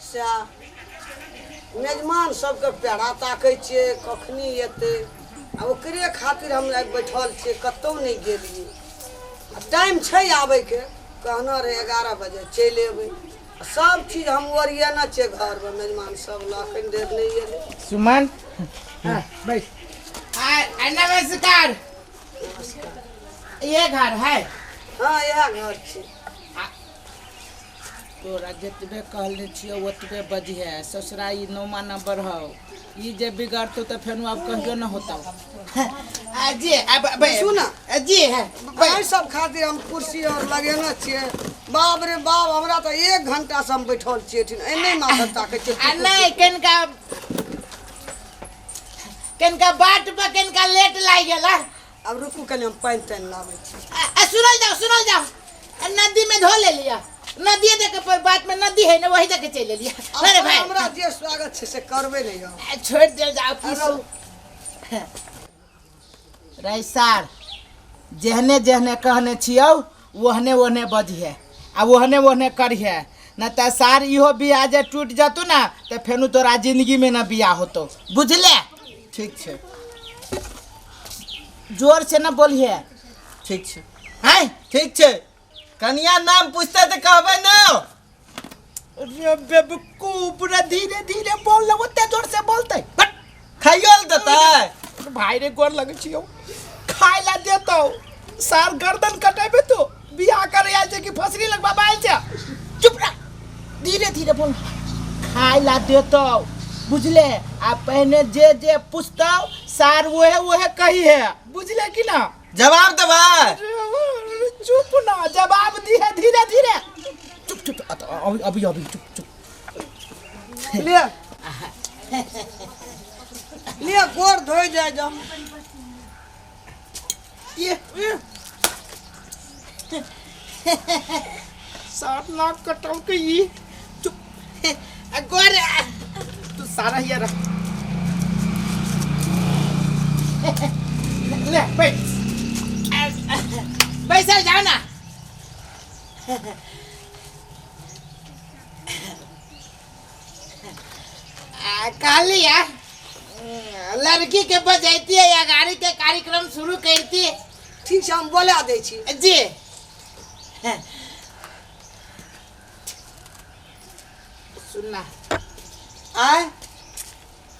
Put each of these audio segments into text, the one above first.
सएह मेजमान सबके पेड़ा ताकै छियै कखनी एतै आ ओकरे खातिर हम आइ बैठल छियै कतहु नहि गेलियै आ टाइम छै आबैके कहने रहै 11 बजे चलि एबै आ सब चीज हम ओरियेने छियै घरमे मेजमान सब लए एखन धरि नहि एलै। सुमन हाँ, बैठ। आ, नमस्कार। ये घर है? हाँ इएह घर छै। तोरा जतबे कहले छियो ओतबे बजिहे। ससुरा ई नौमा नंबर हौ, ई जे बिगड़तो तऽ फेनु आब कहियो न होतौ। आ जी अब बैसू ना। जी है। एहि सब खातिर हम कुर्सी और लगेने छियै। बाप रे बाप, हमरा तऽ 1 घंटा से हम बैठल छियै एठिन, एने माथा ताकै छियै। आ नहि कनिका कनिका बाट पर कनिका लेट लागि गेल। आब रुकू कनि, हम पानि तानि लाबै छी। आ सुनल जाओ, सुनल जाओ, आ नदी में धो ले लिया, नदी देखे पर बाट में नदी है ना, वही देखे चल लिया। अरे भाई हमरा जे स्वागत छै से करबै नहि हम। आ, छोड़ दे जाओ की अरे सु रे सार, जेहने जेहने कहने छियौ ओहने ओहने बजिहे आ ओहने ओहने करिहे, न तऽ सार इहो बियाह जे टूटि जतौ ना तऽ फेनु तोरा जिंदगी में न बियाह होतौ, बुझले? ठीक छै। जोर से न बोलिहे। ठीक छै। हैं? ठीक छै। कनिया नाम पूछते तऽ कहबै ना। रे बेवकूफ रे, धीरे धीरे बोल ना, ओते जोर से बोलते। बट खाइयो लए देतै? भाई रे गोर लगै छियौ, खाय ला देतौ सार गर्दन कटेबे तो। बियाह करे आयल छै कि फसरी लगबाबे आयल छै? चुप रह, धीरे धीरे बोल। खाय ला देतौ, बुझले? आ पहिने जे जे पूछतौ सार ओहे ओहे कही है, बुझले कि ना? जवाब देबै? चुप ना, जवाब दिहे धीरे धीरे। चुप चुप, अभी अभी अभी, चुप चुप। लिअ लिअ, गोर धोइ जाय जाउ। ये ये 7 लाख कटल के ई। चुप आ गोर तू सारा हिया रह ले, बैठ बैसल जाओ ना। आ, कहली है लड़की के बजैती है या गाड़ी के कार्यक्रम शुरू करती। ठीक छै, हम बोला दै छी। जी सुनना। आय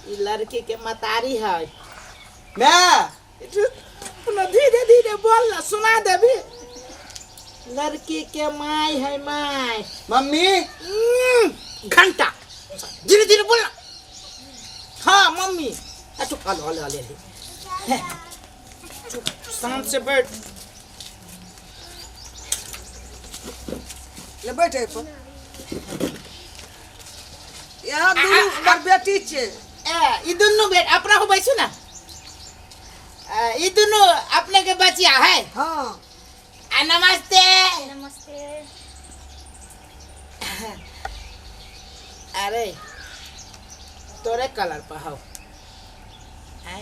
ई लड़की के मतारी है। मैं धीरे धीरे बोल ना, सुना देबी। लड़की के my है, my. Mummy. घंटा धीरे धीरे बोल ना। हाँ मम्मी। आ, चुप, हलो हलो हलो हलो, चुप, शांत से बैठ। ले बैठ एहि पर। यहाँ दुनू हमर बेटी छै। ए ई दुनू बेट अपना हो, बैसू ना। ए, ई दुनू अपने के बचिया है? हाँ। आ नमस्ते। नमस्ते। अरे तोरे कलर पर हो आय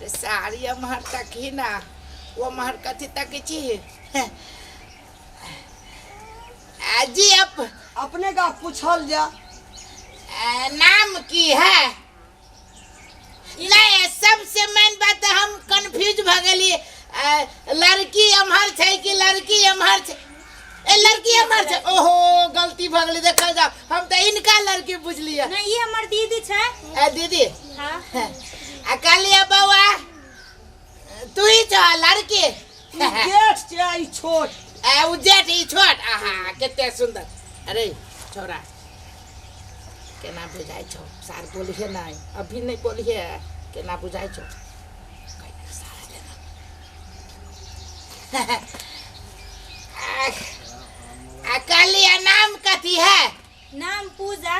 रे साड़ी अमहर तकही ना, वो महर कथी तकी छी? आ जी अप अपने का पूछल जा। आ, नाम की है? नहीं सबसे मेन बात हम कंफ्यूज भ गेली, आ, लड़की एम्हर छै कि लड़की एम्हर छै? ए लड़की एम्हर छै। ओहो गलती भ गेली, देखल जाओ हम तऽ इनका लड़की बुझलियै। नहीं, ये हमर दीदी छै। ए दीदी। हाँ। आ कहलियै बौआ तू ही छह लड़की? ई जेठ छै, ई छोट। ए उ जेठ ई छोट। आहा कते सुंदर। अरे छोरा केना बुझाइ छौ? सार बोलिहे नहीं, अभी नहीं बोलिहे। केना बुझाइ छौ? आ कहलियै नाम कथी है? नाम पूजा।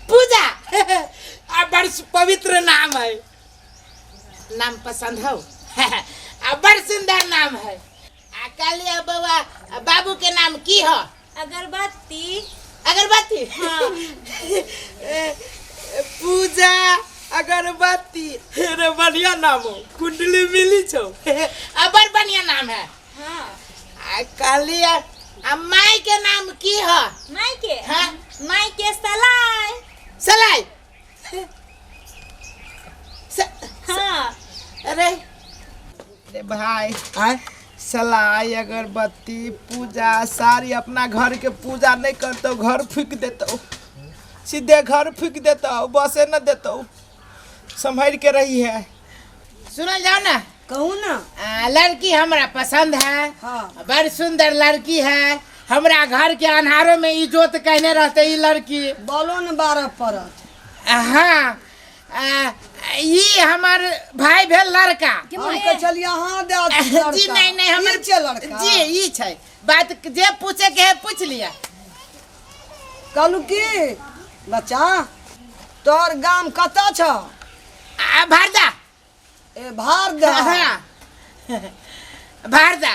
पूजा, आ बड़ पवित्र नाम है। नाम पसंद हो? आ बड़ सुंदर नाम है। आ कहलियै बौआ बाबू के नाम की हो? अगरबत्ती। अगरबत्ती? हाँ। पूजा अगरबत्ती, रे बढ़िया नाम हो, कुंडली मिली छौ। आ बड़ बढ़िया नाम है। हाँ। आ कहलियै आ माई के नाम की हो? माई के? हाँ। माई के सलाई। भाई आय सलाई अगरबत्ती पूजा सारी अपना घर के पूजा नहीं करतो, घर फूक देतो, सीधे घर फूक देतो, बसे न देतो, संभल के रही है। सुनल जाओ ना। कहू ना। लड़की हमरा पसंद है। हाँ। बड़ सुंदर लड़की है, हमरा घर के अन्हारों में इजोत कहने रहते ई लड़की। बोलो न बारह पड़त। हाँ, ई हमार भाई भेल लड़का। हम के चलिए अहाँ दे लड़का। जी नहीं नहीं, हमर ई छै लड़का। जी ई छै बात, जे पूछे के है पूछ लिया। कहलू की बच्चा तोहर गाम कतऽ छौ? भारदा। ए भारदा। हाँ भारदा।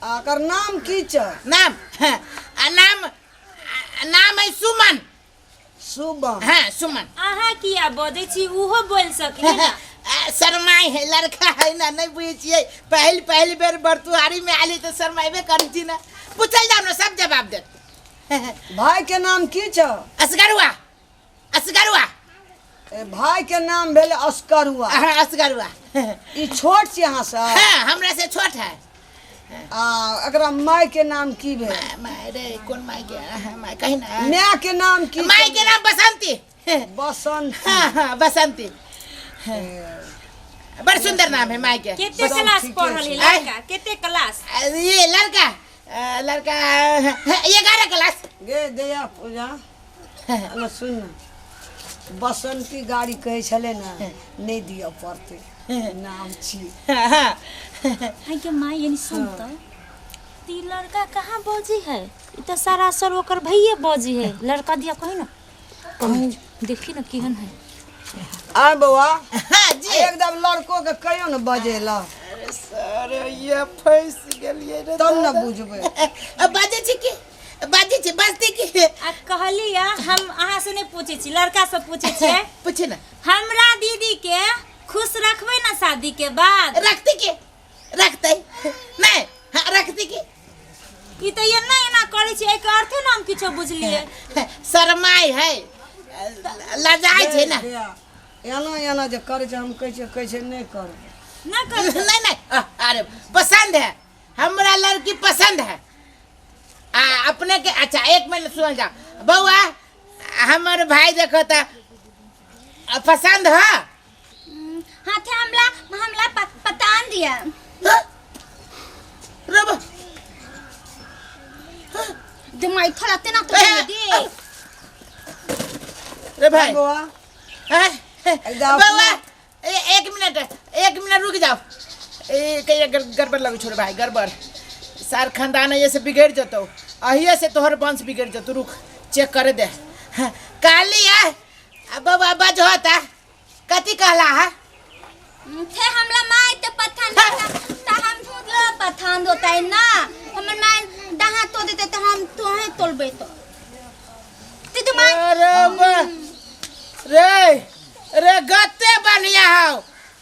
आ एकर नाम की छै? नाम? नाम नाम है सुमन। सुमन। हाँ सुमन। अहाँ किया बजै छी, उहो बोल सकै ना। शरमाई है लड़का है ना, नहीं बुझै छियै, पहिल पहिल बेर बरतुहारी में आली तो शरमाइबे करै छी ना। पूछल जाओ ना, सब जवाब देत। भाई के नाम की छौ? असगरुआ। असगरुआ। ए भाई के नाम भेल असकरुआ। हाँ असगरुआ। ई छोट छी अहाँ से? हाँ हमरा से छोट है। आ एकरा माय के नाम की भेल? माय रे, कोन माय के? हाँ, माय कही ना। माय के नाम की? माय के नाम बसंती। बसंती। हाँ हाँ बसंती, बड़ सुंदर नाम है माय के। केते क्लास पढ़ल है लड़का? केते क्लास? ये लड़का लड़का 11 क्लास। गे दया पूजा ना सुन ना, बसंती गाड़ी कहै छलै ना, नहीं दिअ पड़तै नाम छी। के माय यानी सुन त ती लड़का कहाँ बजी है? ई त सारा असर ओकर भैये बजी है। लड़का दिया कही ना, देखी ना केहन है। आय बौआ। हाँ जी। एकदम लड़को के कहियो न बजेला। अरे सर ये फंस गेलिए रे। तब न बुझबै। बाजै छी की? बाजै छी बजती की? आ कहली हम अहाँ से नहीं पूछै छी, लड़का से पूछै छियै। पूछे ना। हमरा दीदी के खुश रखबै ना शादी के बाद? रखती की? रखते नहीं। हाँ रखती की? ई त एना एना करै छै, एकर अर्थे ना हम किछो बुझलियै। शरमाइ है, लजाइ छै ना। एना एना जे करै छै, हम कहै छियै, कहै छै नहि करबै। ना करबै। नहीं नहीं, अरे पसंद है हमरा लड़की, पसंद है आ अपने के। अच्छा एक मिनट सुन जाओ बउआ, हमर भाई देखो त पसंद है। हाँ थे हमला हमला पतान दिया। रब दिमाग थोड़ा तेना तो दे रे भाई। बउआ बउआ एक मिनट, एक मिनट रुक जाओ। ए कहिया गड़बड़ लगे छोड़ भाई, गड़बड़ सार खानदान है से बिगड़ जतो, अहिए से तोहर वंश बिगड़ जतो। रुक चेक करे दे। हाँ, काली है बउआ बज होता कथी कहला है? थे हमला माय ते पठान देता त हम धुतला पठान होता ना, हमर माय दहा तो देते त हम तोहे तोलबे तो ते तो my. अरे रे रे गत्ते बढ़िया हौ,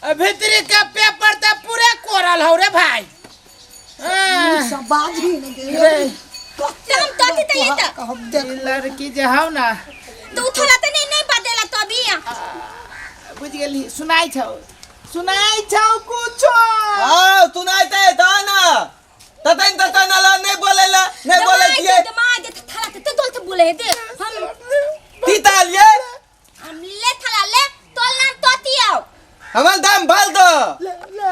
भीतरी के पेपर त पूरे कोरल हौ रे भाई। सब बाजी न रे हम तोती त ये त लड़की जे हौ ना तो उठला त नहीं नहीं बदेला तभी बुझ गेली। सुनाई छौ, सुनाई छौ कुछो? हां सुनाई ते त ना, ततन ततन ला नहीं बोलेला, नहीं बोले छियै। दिमाग दे थला त तोल त बोले दे हम तीता लिए हम ले थला ले तोल नाम तोती आओ। हमर दाम भाल दो। ले ले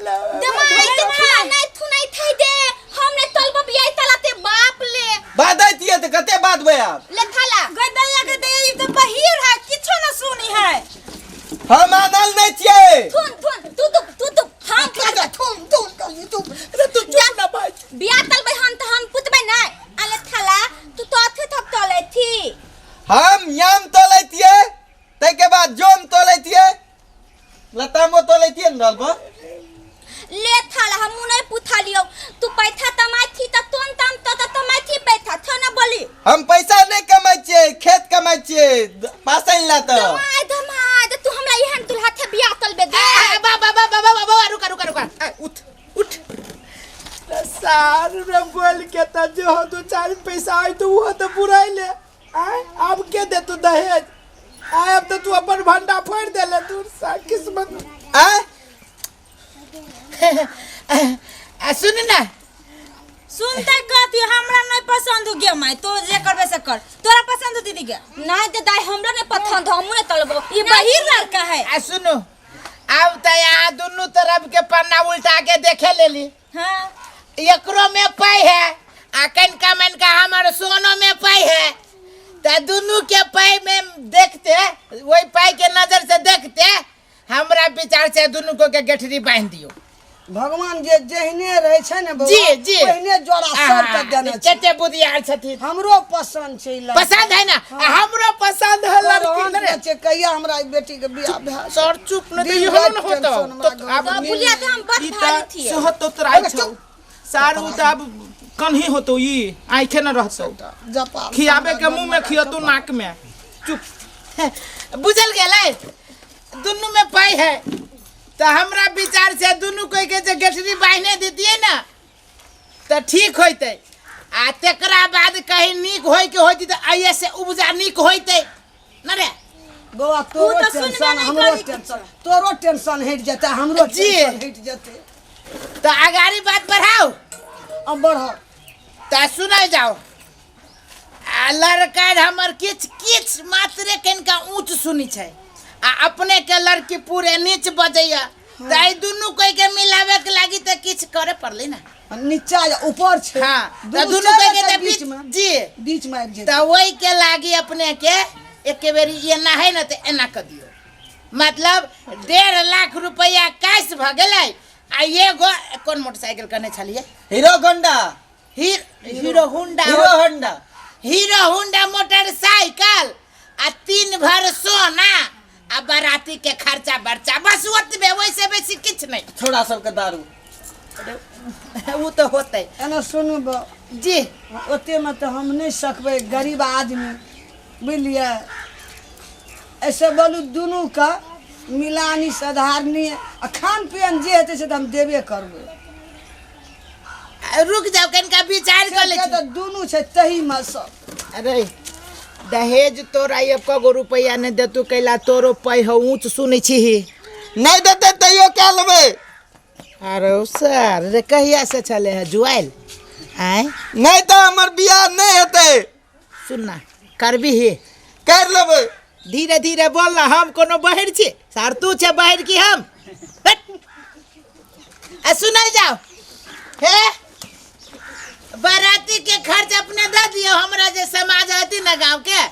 ले दिमाग दे थला नहीं थु नहीं थई दे, हमने तोल बियाई तला ते बाप ले बादै छियै त कते बात बे आप ले थला गदैया गदैया ई त बहिर है, किछो न सुनी है। हम आनल नहीं छियै। थुन थुन तू तू तू तू हम थुन थुन कहली तू रे तू चुप ना भाई। बियाह तलबै हम त हम पुतबै नै। अले थला तू तो अथे थप तलै थी। हम याम तलै छियै, तै के बाद जोम तलै छियै, लतामो तलै छियै न रहल बा। ले थला हम नहीं पुथा लियो, तू पैसा तमाई थी त तोन ताम त तमाई थी पैसा थो ना बोली। हम पैसा नहीं कमाई छियै, खेत कमाई छियै, पासल ला त। दमाय दमाय तू हमरा एहन दुल्हा थे बियाह तलबे दे। बा बा बा बा बा रुका रुका रुका, उठ उठ। सार रे बोल के त जे हो दो चार पैसा आई तो वो तो बुराई ले आय, अब के दे तू दहेज आय, अब तो तू अपन भंडा फोड़ देले तू सा किस्मत आय। आ सुन ना। सुनते कथी, हमरा नहीं पसंद हो गया माई, तो जे करबे से कर। तोरा पसंद हो दीदी के? नहीं दे दाई, हमरा नहीं पसंद हो, हमू नहीं तलबो। ये बहिर लड़का है। आ सुनो, अब त यहाँ दुनू तरफ के पन्ना उल्टा के देखे लेली। हाँ। एकरो में पाई है आ कनका मनका हमार सोनो में पाई है, त दुनू के पाई में देखते, वही पाई के नजर से देखते हमरा विचार से दुनू को के गठरी बांध दियो। भगवान जे जेहने रहे छै ने बौआ, जी, जी। ओहने जोड़ा सबके देने छै। कते बुधियार छथिन। हमरो पसंद छै ई लड़का। पसंद है ना? आ हमरो पसंद है लड़की। तोहर रे। छै, कहिया हमरा ई बेटी के बियाह भए सर चुप न दिन तऽ इहो राति न होतो। टेंशन हमरा तो घर आब में। बुलिया तो हम बड़ ई भारी तऽ थिए। सेहो तोतराइ अरे छौ। चुप। सार उ तऽ आब कन्ही होतो, ई आँखे न रहतौ। जपाल खियाबे के मुंह में खियतो नाक में। चुप। बुझल गेलै, दुनू में पाई है तऽ हमरा विचार से दुनू कोई के जे गठरी बान्हे देतियै ना तऽ ठीक होइतै, आ तेकरा बाद कहीं नीक होय के होइतै तऽ आइए से उपजा नीक होइतै न रे। बौआ तोरो उ तऽ सुनबे टेंशन नहि हमरो करी। टेंशन, तोरो टेंशन हटि जेतै, हमरो जी। टेंशन हटि जेतै। तऽ अगाड़ी बात बढ़ाउ। अब बढ़ो। तऽ सुनै जाओ, आ लड़का हमर किछ किछ मात्रे कनिका ऊँच सुनी छै आ अपने के लड़की पूरे नीच बजैया, तऽ एहि दुनू कोई के मिलावे के लागी तऽ किछ करे पड़लै ना। नीचा या ऊपर छै। हाँ, तऽ दुनू दुनू चलि कोई के जेतै तऽ बीच बीच में। जी। बीच में आबि जेतै। तऽ ओहि के लागी अपने के एके बेरी एना है ना तऽ एना कऽ दियौ, मतलब 1.5 लाख रुपया कैश भऽ गेलै। आ एगो कोन मोटरसाइकिल कहने छलियै? Hero Honda. Hero Honda. Hero Honda. Hero Honda motorcycle आ 3 भर सोना आ बाराती के खर्चा बर्चा, बस ओतबे, ओहिसे बेसी किछु नहि। छोड़ा सबके दारू। ओ तऽ होतै। एना सुनू बा। जी। ओतेमे तऽ हम नहि सकबै, गरीब आदमी बुझलियै। ऐसे बोलू दुनूके मिलानी सधारनी आ खान पियन जे हेतै से तऽ हम देबे करबै। आ, रुक जाओ कनिका विचार कऽ लै से छी। तऽ दुनू छै तहीमे सब। अरे दहेज तोरा एको गो रुपैआ नहि देतू, कैला तोरो पै हौ ऊँच सुनै छीही। नहि देतै तैयो कए लेबै। अरे सर रे कहिया से छलै है जुआइल? आँय नहि तऽ हमर बियाह नहि हेतै। सुन ना, करबी ही? कर लेबै। धीरे धीरे बोल ना, हम कोनो बहिर छी? सार तू छै बहिर की हम? हट। आ सुनै जाओ, हे बाराती के खर्च अपने दे दियौ, हमरा जे समाज हती ना गाँव के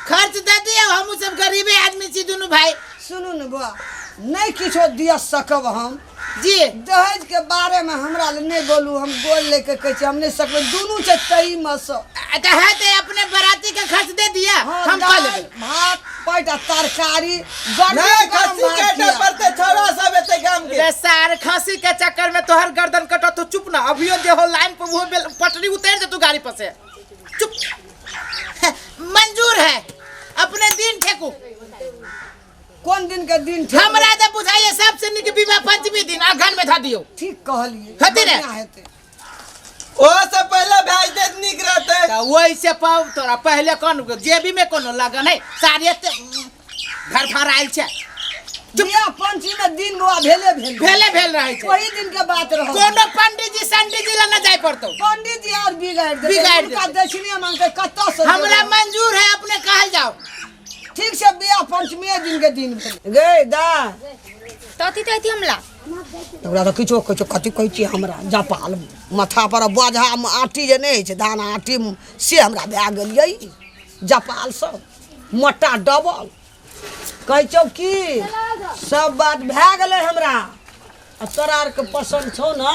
खर्च दे दियौ, हमहूँ सब गरीबे आदमी छी दुनू भाई। सुनू ने बौआ, नहि किछो दिअ सकब हम। जी। दहेज के बारे में हमरा ले नहि बोलू, हम गोल लेके कहै छी हम नहि सकबै, दुनू छै तहीमे सँ। आ तऽ हेतै अपने बाराती के खर्च दे दिया, हाँ, हम कऽ दालि, लेबै। भात पैट आ तरकारी, गरम नहि गरम खस्सी भात काटऽ खिया। पड़तै, छौड़ा सब एतै गाम के। रे सार खसी के चक्कर में तोहर गर्दन कटत, तू चुप ना। अभियो जे हो लाइन पर वो पटरी उतर जेतू गाड़ी पर से। चुप। मंजूर है, अपने दिन ठेकू। कोन दिन के दिन ठेकू? हमरा तऽ बुझाइए सबसे नीक विवाह पंचमी दिन अगहन में धऽ दियौ। ठीक कहलियै। हेतै रे? बढ़िआँ हेतै। ओ से पहिले भेज देत नीक रहतै। तऽ ओहिसे पाउ तोरा पहिले कोन जेबी में कोनो लगन है, सारे एते घर फरायल छै। बियाह पंचमी में दिन बौआ भेले भेल। भेले भेल रहै छै। ओही दिन के बात रहल। कोनो पंडीजी संडीजी लग न जाय पड़तौ। पंडीजी और बिगाड़ि देतै। बिगाड़ि हुनका देतै। दक्षिणे मांगतै कतऽ से हमरा देबै? मंजूर है, अपने कहल जाओ। ठीक छै, बियाह पंचमीए दिन के दिन भेल। गे दा। तती तती हमला। ओकरा तऽ किछो कहै छै, कथी कहै छियै हमरा जपाल माथा पर बोझा आँटी जे नहि होइ छै धान आँटी से हमरा भए गेल यै जपाल सब मोटा डबल। कहै छौ की सब बात भए गेलै हमरा, आ तोरा आरके पसन्द छौ ने?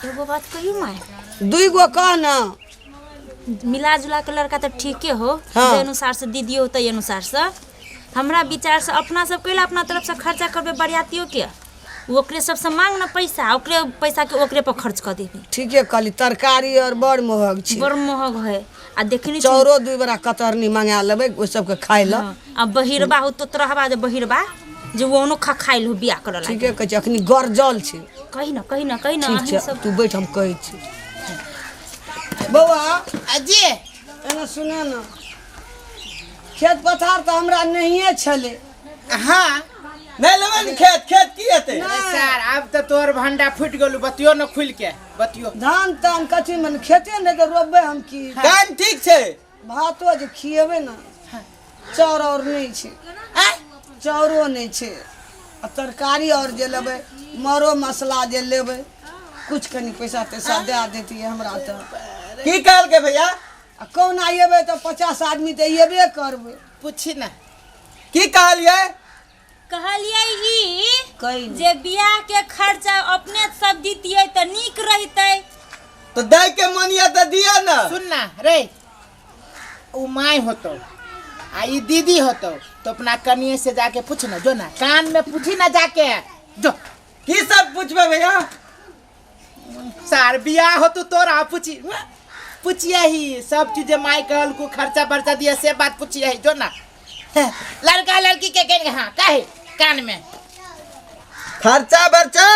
एगो बात कहियौ माय? दुई गो कह ना। मिला जुला के लड़का तऽ ठीके हो। हाँ। जे अनुसार से दीदी हो तै अनुसार से हमरा विचार से अपना सब कैला अपना तरफ से खर्चा करबे बरियातियों के, ओकरे सबसे मांग ना पैसा, ओकरे पैसा के ओकरे पर खर्च कर देबे। ठीके कहली, तरकारी और बड़ महग छै। बड़ महग है। आ देखनी छी- चाउरो दुई बरा कतरनी मंगा लेबै ओहि सबके खाय लए। हाँ, आ बहिरबा हो तो तरहबा जे बहिरबा जे ओनो खा खाइल हो बियाह करऽ लागी। ठीके कहै छी, अखनी गरजल छै। कही ना, कही ना, कही ना, ठीक अहीं छै, सब तू बैठ, हम कहै छी। बौआ। आ जी। एना सुने ना, खेत पथार तऽ हमरा नहिए छलै। हाँ। नहीं लेबै ने खेत खेत की हेतै अरे सर आब तऽ तोहर भंडा फूटि गेलौ बतियो न खुलि के बतियो धान तान कथी मने खेते नहि तऽ रोपबै हम की कान ठीक छै भातो जे खिएबै ने चाउर आओर नहि छै आँय? चाउरो नहि छै आ तरकारी आओर जे लेबै मरो मसला जे लेबै कुछ कनि पैसा तैसा दए देतियै हमरा तऽ की कहलकै भैया आ कहुना अयबै तऽ 50 आदमी तऽ अयबे करबै पूछी ना की कहलियै कहलियै ई कहि जे बियाह के खर्चा अपने सब दितियै तऽ नीक रहितै तो दै के मन या तऽ दिया ना सुन ना रे उ माय होतो आ ई दीदी होतो तो अपना कनिए से जाके पूछ ना जो ना कान में पूछी ना जाके जो की सब पूछबै भैया सार बियाह होतो तोरा पूछी पूछिए ही सब चीज माय कहल को खर्चा बर्चा दिया से बात पूछिए ही जो ना लड़का लड़की के के हाँ काहे कान में खर्चा बर्चा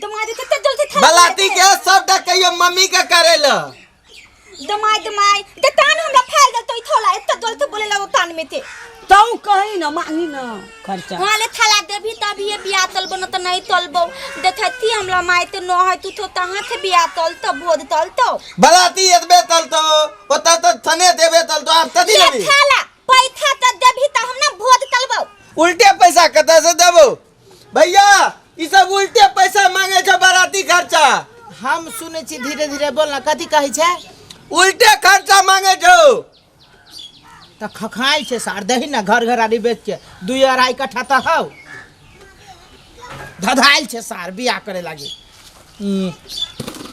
दमाद कते जल्दी था बलाती के सबटा कहियो मम्मी के करे ला दमाय दमाय दे तान हमरा फैल गेल तो थोला एते जल्दी बोले लगो कान में थे तू कही ना मांगी ना खर्चा वहाँ ले थाला देबी तभी ये बिया तलबो न त नहीं तलबो देखती हमरा माय तो न है तू तो तहाँ थे बिया तल तो बोध तल तो बलाती एतबे तलतो ओतऽ तऽ थने देबे तलतो आब तदी ले लेबी थाला पैथा त देबी त हम ना भोज तलबो उल्टे पैसा कतऽ से देबो भैया ई सब उल्टे पैसा मांगे छै बाराती खर्चा हम सुनै छी धीरे धीरे बोल ना कथी कहै छै उल्टे खर्चा मांगे छौ तऽ खखाइ छै सार दही ने घर घर आरी बेच के दुई अढ़ाई कट्ठा तऽ हौ धधायल छै सार बियाह करे लागी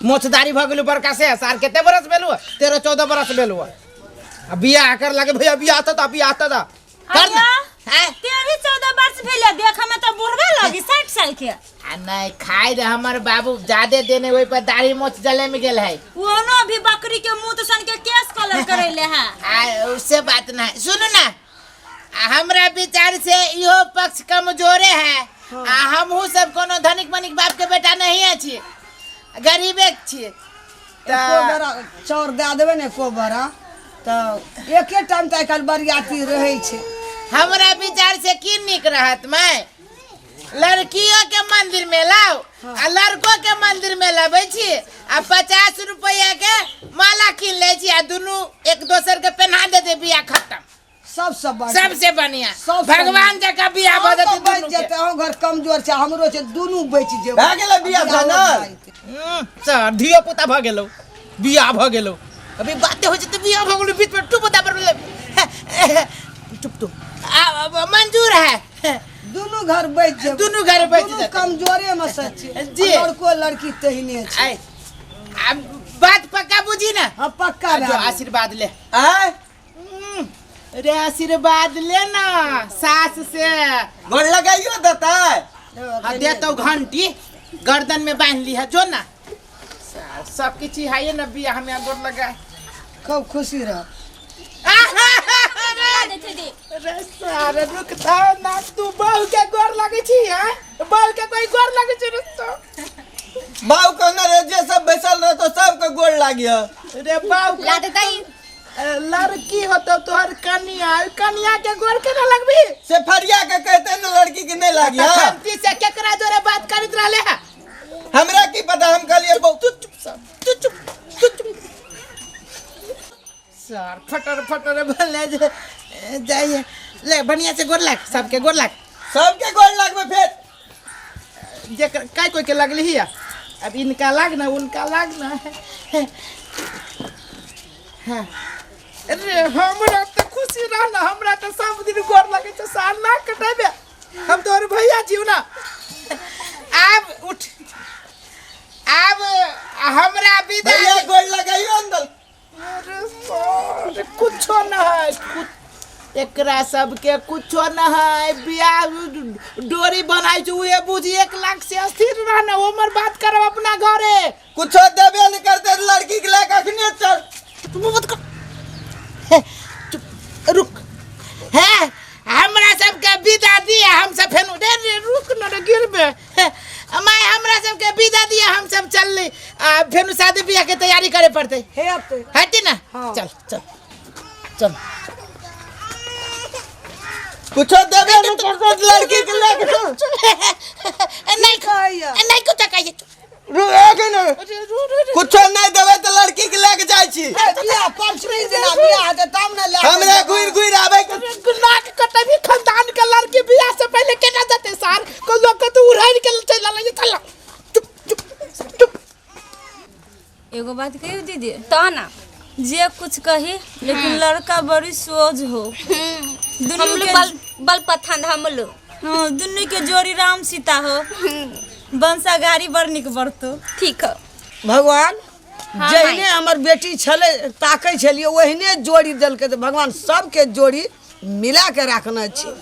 मोछदारी भऽ गेलू बड़का से सार कते बरस भेलू 13 14 बरस भेलू आ बियाह कर लागे भैया बियाह तऽ बियाह तऽ कर ना हैं? 13 14 वर्ष भेलै देख में तऽ बुढ़बे लगी 60 साल के आ नहीं खाइ रहे हमर बाबू ज्यादे देने ओहि पर दाढ़ी मोछ जले में गेल है ओनो भी बकरी के मुंह तो सन के केस कलर करैले है आ उससे बात ना है। सुनू ना आ हमरा विचार से इहो पक्ष कमजोरे है आ हमहू सब कोनो धनिक मनिक बाप के बेटा नहीं अछि गरीबे छियै एको तऽ बोरा चाउर दए देबै ने एको बोरा तऽ एके टाइम तऽ आइकाल्हि बरियाती रहै छै हमरा विचार से की नीक रहत माय लड़कियों के मंदिर में लाओ आ लड़को के मंदिर में लबै छी आ 50 रुपया के माला कीन लै छी आ दुनू एक दोसर के पहना देते बियाह खत्म सबसँ बढ़िआँ सबसे बढ़िया सबसे भगवान जकाँ बियाह भऽ तऽ जेतै बचि दुनू के जेतै अहूँ घर कमजोर छै हमरो छै दुनू बचि जेबै भए गेलै बियाह फाइनल? सर धियो पुता भऽ गेलौ बियाह भऽ गेलौ अभी बाते होइ छै तऽ बियाह भऽ गेलौ बीच में टुप पर चुप तुम मंजूर है दुनू घर बचि जेबै दुनू घर बचि दुनू जेतै। कमजोरे मे से छै जी। आ लड़को लड़की तेहने छै आइ आब बात पक्का बुझी ना हँ पक्का जो भए गेल। आशीर्वाद ले आय रे आशीर्वाद ले ना सास से गोर लगाइयो देतै हाँ दे तो घंटी गर्दन में बांध ली है जो ना सब किछु है ना बियाह में गोर लगा खूब खुशी रह रे सारे रुक था ना तू बहू के गोर लगे छी हैं बहू के कोई गोर लगे छी रे तो बाऊ कहने रहे जे सब बैसल रहतो सबके गोर लागियो रे बाऊ ला देतै लड़की हो तो तोहर कनिया कनिया के गोर के ना लगबी से फरिया के कहते ने लड़की के नहीं लागियो तखन से केकरा जोरे बात करैत रहले है हमरा की पता हम कहलिए तू चुप सर तू चुप तू चुप सर फटर फटर बोले जे जाइए ले बढ़िया से गोर लाग सबके गोर लाग सबके गोर लागबे फेर जेकर काय कोई के लगली हिया अब इनका लाग ना उनका लाग ना हाँ। अरे हमरा तऽ खुशी रहना हमरा तऽ सब दिन गोर लगे छै साल ना कटेबे हम तोहर भैया छियौ ना आब उठ आब हमरा विदा भैया गोर लगाइयो अंदर अरे सर कुछो न है कुछ एकरा सबके कुछो न है बियाह डोरी बनाई छै उहे बुझी 1 लाख से स्थिर रहना उमर बात करब अपना घरे कुछो देबे नहीं करते लड़की के लेके अखने चल तुम मत कर हे, चुप रुक हे हमरा सबके विदा दिया हम सब फेनु रे रे रुक न रे गिरबे हे, माय हमरा सबके विदा दिया हम सब चलली आ फेनु शादी बियाह के तैयारी करे पड़तै हेतै हेतै ना हाँ। चल चल चल कुछो देबे नहीं करतो तऽ लड़की के लेके चल। नहीं कहैया नहीं कुछ कहिए। रु एक ने कुछो नहीं देबे तऽ लड़की के लेके जाइ छी। ए, बियाह पंचमी दिना बियाह हेतै तब ने लए के हमरा जेबै। घुरि घुरि आबै के नाक कटबी खानदान के लड़की बियाह से पहले केना जेतै सार को लोग के तो उड़ाइ के चल आले। चल, चुप चुप चुप। एगो बात कहियो दीदी? तो ना। जे कुछ कही, लेकिन लड़का बड़ी सोझ हो। दुनू हम लोग के बल बल पथन हम लोग। हाँ, दुनू के जोड़ी राम सीता हो, बंसा गाड़ी बड़ निक बढ़तो। ठीक है। भगवान हाँ, जहिने माई। हमर बेटी छलै ताकै छलियै, ओहिने जोड़ी देलकै, तऽ भगवान सबके जोड़ी मिला के राखने छी।